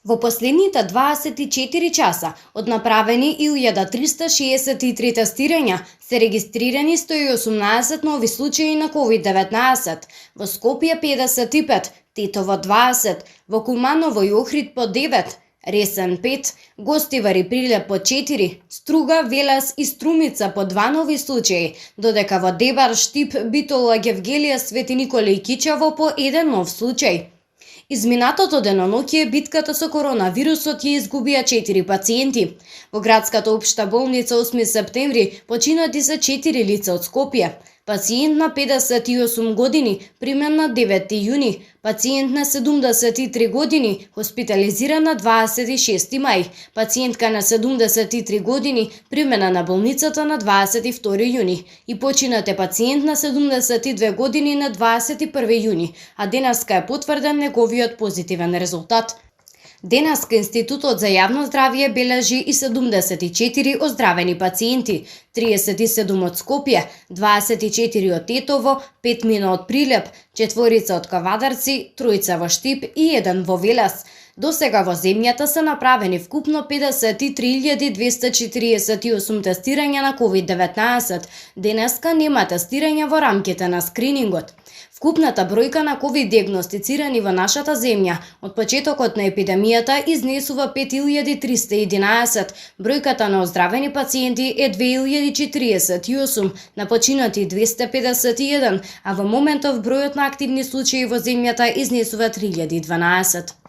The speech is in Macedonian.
Во последните 24 часа од направени 1363 тестирања се регистрирани 118 нови случаи на COVID-19, во Скопје 55, Тетово 20, во Куманово и Охрид по 9, Ресен 5, Гостивар и Прилеп по 4, Струга, Велес и Струмица по 2 нови случаи, додека во Дебар, Штип, Битола, Гевгелија, Свети Николе и Кичево по 1 нов случај. Изминатото деноноќе битката со коронавирусот ја изгубија 4 пациенти. Во градската општа болница 8 септември починати се 4 лица од Скопје. Пациент на 58 години примен на 9 јуни, пациент на 73 години хоспитализиран на 26 мај, пациентка на 73 години примена на болницата на 22 јуни и починат е пациент на 72 години на 21 јуни, а денеска е потврден неговиот позитивен резултат. Денеска Институтот за јавно здравје бележи и 74 оздравени пациенти, 37 од Скопје, 24 од Тетово, 5 од Прилеп, 4 од Кавадарци, 3 во Штип и 1 во Велес. До сега во земјата се направени вкупно 53.248 тестирања на COVID-19. Денеска нема тестирања во рамките на скринингот. Вкупната бројка на ковид диагностицирани во нашата земја од почетокот на епидемијата изнесува 5311, бројката на оздравени пациенти е 2048, на починати 251, а во моментов бројот на активни случаи во земјата изнесува 3012.